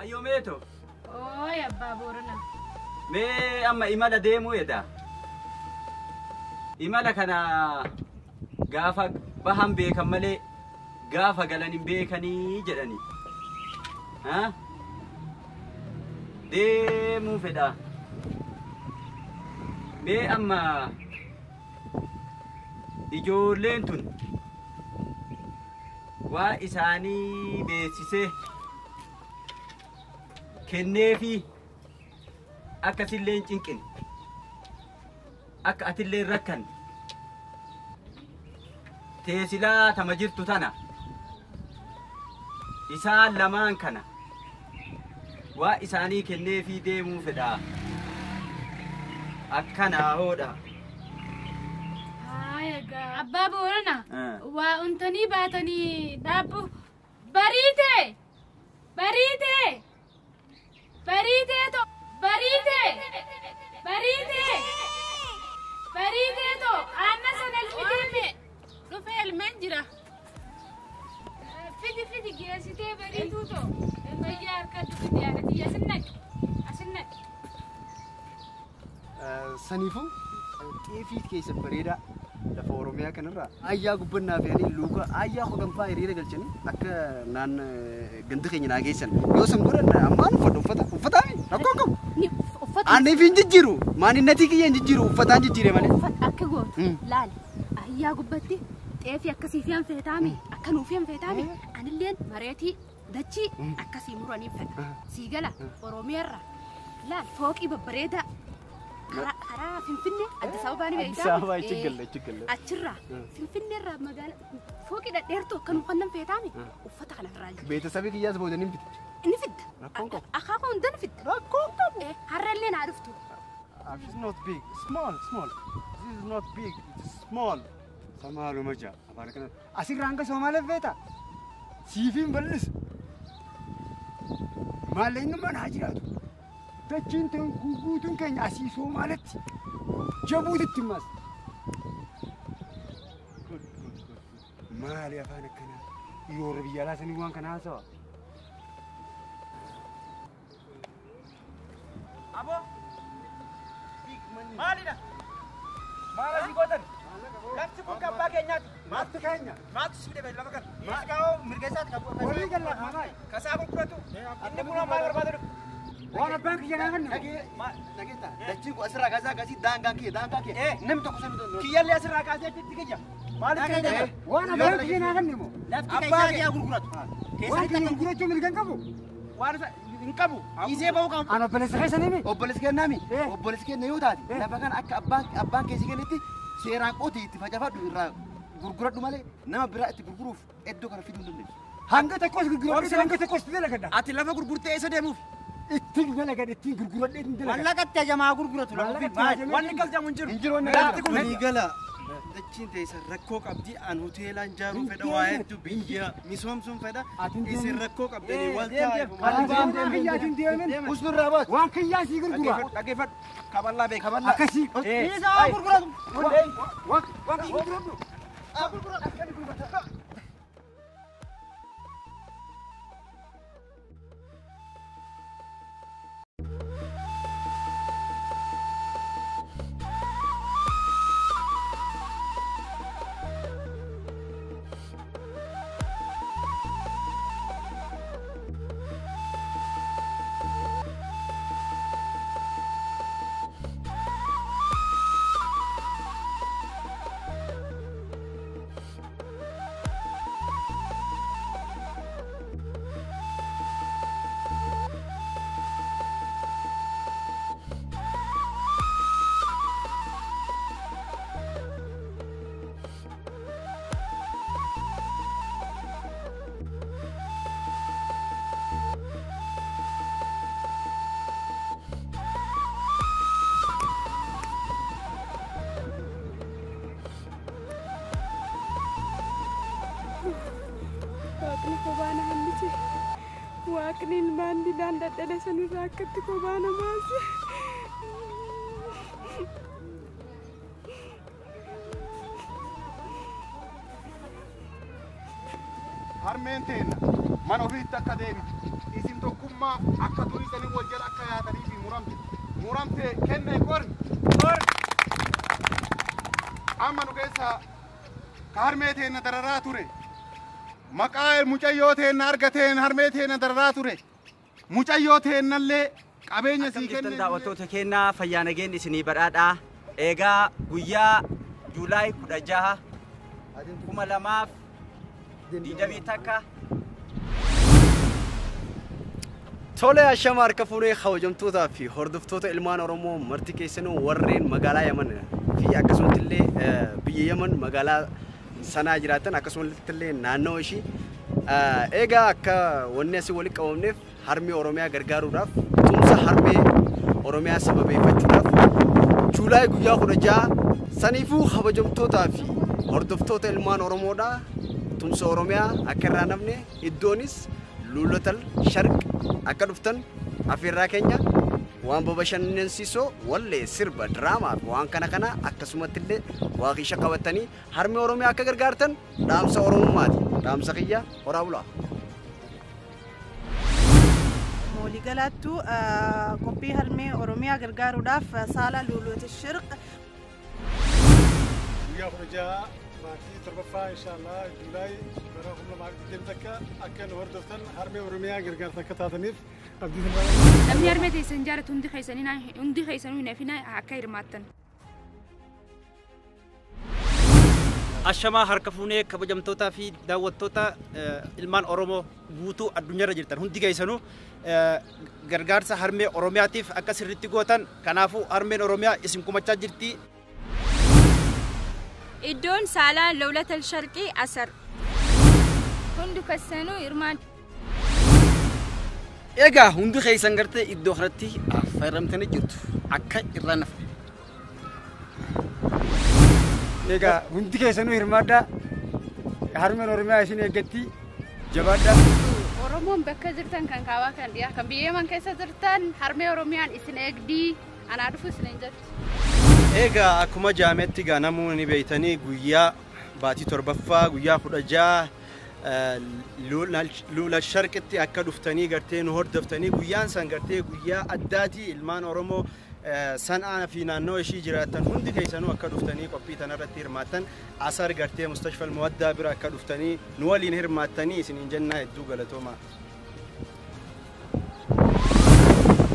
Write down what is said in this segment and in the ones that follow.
Ayyoo meeto. Ooy abbaa Boorana. Mee amma imala deemuu edha. Imala kana gaafa bahan beekan malee gaafa galan hin beekanii jedhani. Ha? Deemuu fedha. Mee amma ijoolleen tun waa isaanii beeksisee kenneefi akkasillee hin cinqine akka atillee hin rakkanne teesilaa tama jirtu tana isaan lamaan kana waa isaanii kenneefii deemuu fedha. Akkanaa hoodha. Abbaa Boorana waa untanii baatanii dhaabbu bariite bariite bariite to bariite bariite bariite to aannan sana elmitee dhufee elmeen jira. Fidi fidi geessitee bariituu to fayyaa harkatti fidi yaadati asin naqi asin naqi. Saniifuu xeefii keessa bareedaa lafa Oromiyaa kanarraa ayyaa gubbannaa fe'anii luuka ayyaa kudhanfaa hiriira galchanii akka naan ganda keenya naa geessan yoo san godhan ammaan uffadha uffata uffataami rakkoon qabu. Ani fi hin jijjiiru maaninnatii kiyya hin jijjiiru uffataan jijjiire malee. Uffata akka gootu laali ayyaa gubbatti xeefii akkasii fi feetaami akka nuuf feetaami anilleen mareetii dachii akkasii muranii fedha sii gala Oromiyaarra laal fooqii babbareedaa. Karaa Finfinnee Addis Ababaa ni beektaa? Addis Ababaa achi galle achi galle. Achirraa Finfinneerraa magaalaa fooqii dhadheertuu akka nuuf kannan feetaami uffata kana irraa jira. Beetasabii kiyyaas booda ni fidda. Ni fidda. Rakkoon qabu. Akaakuu hunda ni fidda. Rakkoon qabu. Har'allee naa dhuftu. It's not big. Small, small. This is not big. It is small. Samaaluma jaa afaan kana. Asirraa hanga Somaaliif feeta. Siifiin bal'isu. Maallaqni haa jiraatu. Dachiin ta'e guutuun keenya asii Somaalitti jabuutitti mas. Maali afaan akkanaa? Yeroo biyya alaa sanii waan kana haasawa. Aboo! Maalidha? Maal asii gootan? Lafti kun kan abbaa keenyaati. Lafti keenya. Maaltu si fide lafa kana? Mirgaa mirga isaati kan Walii galla kaanaa. Kasaa gurguratu. Inni kun maal barbaada dhufe? Waan abbaan kiyya naa kennu. Dhageetta dachiin kun asirraa kaasee akkasii daangaan kiyya daangaa kiyya. Namni tokko sami danda'u. Kiyyallee asirraa kaasee achitti kiyya. Maaliif kiyya? Waan abbaan kiyya naa kennu moo? Lafti keessaa kiyya gurguratu. Waan kiyya gurgurachuu mirga hin qabu. Waan hin qabu. Dhiisee bahuu qabu. Ani obboleessa keessanii mi? Obboleessa kennaami. Obboleessa kenna yoo taate lafa kana akka abbaan keessi kennetti seeraan qotii itti facaafadhu irraa gurguradhu malee nama biraa itti gurguruuf iddoo kana fiduu hin dandeessu. Hanga tokkos gurguradhu hanga tokkos dalagadha. Ati lafa gurgurtee eessa deemuuf? Ittiin dalagadha ittiin gurguradhee ittiin dalagadha. Mallaqatti hajamaa gurguratu lafa ofii. Wanni galchamu hin jiru. Hin jiru wanni Lafti kun Waliigala dachiin teessa rakkoo qabdi an hoteelaan ijaaruu fedha waa hedduu biyya misoomsuun fedha isin rakkoo qabdanii wal taa'aa. Usnurraa baatu. Waan kiyyaan sii gurgura. Dhaggeeffadhu. Kaballaa beeka. Kaballaa. Akkasii. Dhiisaa gurguratu. Waan kiyya gurguradhu. Gurguratu. Akkami gurgurata. Waaqni kophaa na hambise. Waaqni ilmaan didaan dadhabe sanirraa akkatti kophaa na baase. Harmeen teenna mana ofiitti akka deebitu Isin tokkummaa akka durii sanii wal jala akka yaatanii fi muramte. Muramte kenne qori. Amma nu keessa ka harmee teenna dararaa ture. Maqaa mucayyoo teenna argateen harmee teenna dararaa ture. Mucayyoo teennallee qabeenya sii Akkam kenne. Daawwattoota keenyaa, fayyaa nageen isinii badhaadhaa. Egaa guyyaa Juulaay 16 2021. Tole, ashama harka fuunee kabajamtootaa fi hordoftoota ilmaan Oromoo marti keessanuu, warreen magaalaa Yaman fi akkasumatti illee biyya Yaman magaalaa sanaa jiraatan, akkasumatti illee naannoo ishii. Egaa akka wanni asii walitti qabamneef harmee Oromiyaa gargaaruudhaaf, tumsa harmee Oromiyaa sababeeffachuudhaaf Juulaay guyyaa 16. Saniifuu kabajamtootaa fi hordoftoota ilmaan Oromoodhaa, tumsa Oromiyaa akka irraa namne, iddoonis Luulatal Sharq akka dhuftan afeerraa keenya. Waan babashannansiisoo, wallee, sirba, diraamaa fi waan kana kana, akkasumatti illee waaqisha qabatanii harmee Oromiyaa akka gargaartan dhaamsa Oromummaati. Dhaamsa kiyya, horaa bulaa. Waliigalaattu qophii harmee Oromiyaa gargaaruudhaaf saala Luuluuti Shirq. Guyyaa 16 baatii torbaffaa, inshaallah, Juulaay bara 2021 akka nu hordoftan, harmee Oromiyaa gargaarsa akka taataniif abdii sirraa. Namni harmee teessan jaalatu hundi keessanii, hundi keessanuu hin hafina, akka hirmaattan. Ashamaa harka fuunee, kabajamtootaa fi daawwattoota ilmaan Oromoo guutuu addunyaarra jirtan hundi keessanuu, gargaarsa harmee Oromiyaatiif akka sirriitti gootan. Kanaafuu harmeen Oromiyaa isin kumachaa jirti. Iddoon saalaa Lawlatal Sharqii Asar. Hundi keessanuu hirmaan. Egaa hundi keessan gartee iddoo kanatti affeeramtanii jirtu, akka irraa nafne. Egaa hundi keessanuu hirmaadhaa. Harmeen Oromiyaa isin eeggatti. Jabaadhaa. Oromoon bakka jirtan, kan kaabaa, kan dhiyaa, kan biyya Yaman keessa jirtan, harmee Oromiyaan isin eegdii, anaa dhufu isin jetti. Egaa akkuma jaametti ganamuu ni beeytanii, guyyaa baatii torbaffaa guyyaa 16 Luula Sharqitti akka dhuftanii gartee nu hordoftanii. Guyyaan san gartee guyyaa addaatii. Ilmaan Oromoo San'aa fi naannoo ishii jiraatan hundi keessanuu akka dhuftanii qophii tanarratti hirmaattan, Asar gartee Mustashfal Muwaddaa bira akka dhuftanii nu waliin hirmaattanii isiniin jennaa. Hedduu galatoomaa.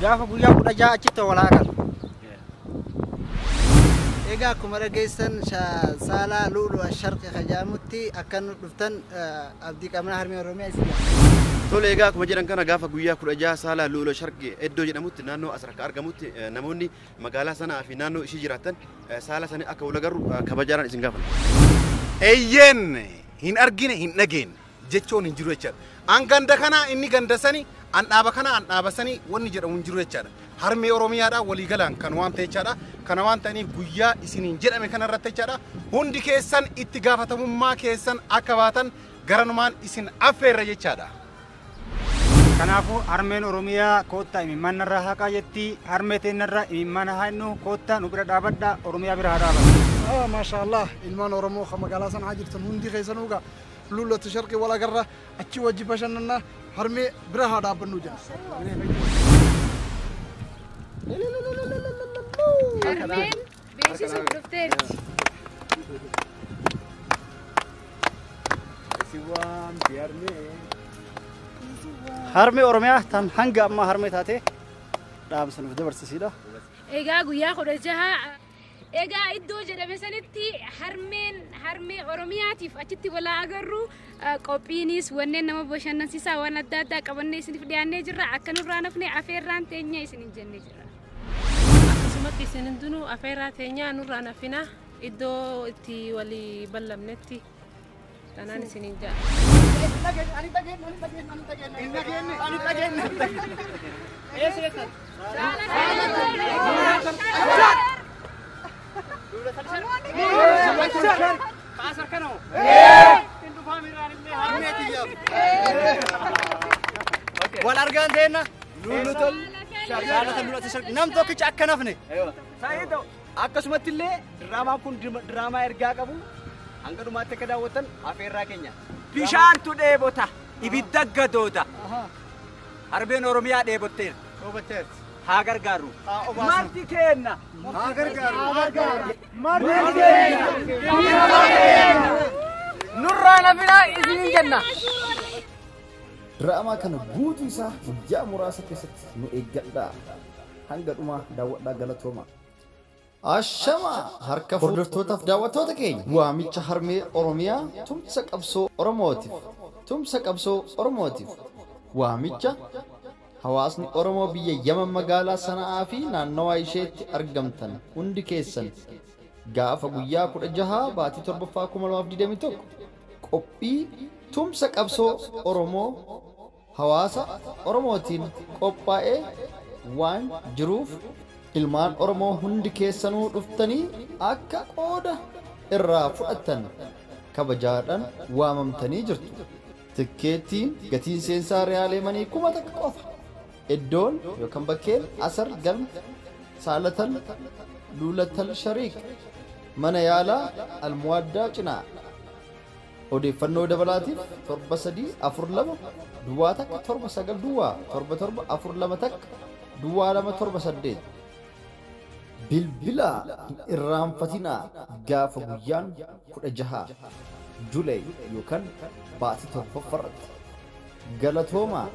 Gaafa guyyaa 16 achitti walaa kan. Egaa akkuma dhageessan saalaa Lu'ulu Sharqi kajaamutti akka nu dhuftan abdii qabna. Harmee Oromiyaa isin Tole, egaa akkuma jedhan kana gaafa guyyaa 16 saala Lu'ula Sharqi iddoo jedhamutti, naannoo Asar akka argamutti, namoonni magaalaa sanaa fi naannoo ishii jiraatan saala sanii akka wal agarru kabajaadhaan isin gaafanna. Eeyyeen, hin argine hin dhageenye jechuun hin jiru jechaadha. An ganda kana, inni ganda sani, an dhaaba kana, an dhaaba sani wanni jedhamu hin jiru jechaadha. Harmee Oromiyaadha waliigalaan kan waan ta'e jechaadha. Kana waan ta'aniif guyyaa isiniin jedhame kanarratti jechaadha. Hundi keessan itti gaafatamummaa keessan akka baatan garanumaan isin affeerra jechaadha. Kanaafuu harmeen Oromiyaa koottaa imimmaan narraa haqaa jetti. Harmee teennarraa imimmaan haa hinnu. Koottaa nu bira dhaabadhaa, Oromiyaa bira haa dhaabannu. Maasha Allah, ilmaan Oromoo kan magaalaa sanaa jirtan hundi keessanuu gaa Lullatu Sharqii wal agarra, achi wajji bashannanna, harmee bira haa dhaabbannu jenna. Harmeen beeksisuuf dhufteerti. Si waamti harmee. Harmee Oromiyaa tan hanga ammaa harmee taate dhaamsa nuuf dabarsisiidha. Egaa guyyaa 16 egaa iddoo jedhame sanitti harmeen harmee Oromiyaatiif achitti walaa agarru. Qophiinis wanneen nama bashannansiisaa waan adda addaa qabannee isiniif dhiyaannee jirra. Akka nurraa nafne afeerraan teenya isiniin jennee jirra. Akkasumatti isin hundinuu afeerraa teenyaa nurraa nafina, iddoo itti walii ballamnetti tanaan isiniin jedha. Ani dhageenye, ani dhageenye, ani dhageenye. Hin dhageenye. Ani dhageenye. Eessa jettan? Kaasar kanoo? Hin dhufaa miraan illee harmee tiyyaaf. Wal argaan teenna. Luulutol Saalata Luulata Sharqi. Nam tokkicha akka nafne. Saayidoo, akkasumatti illee diraamaan kun diraamaa ergaa qabu, hanga dhumaatti akka daawwattan afeerraa keenya. Bishaantu dheebota, ibidda gadoota. Harmeen Oromiyaa dheebotteerti. Haa gargaarru. Marti keenna. Haa gargaarru. Marti keenna. Nurraa nafinaa isiniin jenna. Diraamaa kana guutuu isaa guyyaa muraasa keessatti nu eeggadhaa. Hanga dhumaa daawwadhaa galatooma. Ashama harka hordoftootaaf daawwattoota keenya waamicha harmee Oromiyaa tumsa qabsoo Oromootiif tumsa qabsoo Oromootiif waamicha hawaasni Oromoo biyya Yaman magaalaa Sana'aa fi naannawaa isheetti argamtan hundi keessan gaafa guyyaa 16 baatii 7 2021 qophii tumsa qabsoo Oromoo hawaasa Oromootiin qophaa'ee waan jiruuf ilmaan Oromoo hundi keessanuu dhuftanii akka qooda irraa fudhattan kabajaadhaan waamamtanii jirtu. Tikkeettiin gatiin seensaa riyaalee manii 1000 qofa. Iddoon yookaan bakkeen Asar Galma Saalatal Luulatal Shariik mana yaalaa Almuwaddaa cinaa. Odeeffannoo dabalaatiif 73 42 duwwaa 1 7 9 duwwaa 7 7 4 2 1 duwwaa 2 7 8. Bilbila hin irraanfatinaa gaafa guyyaan 16 July yookaan baatii 7ffaarratti. Galatoomaa.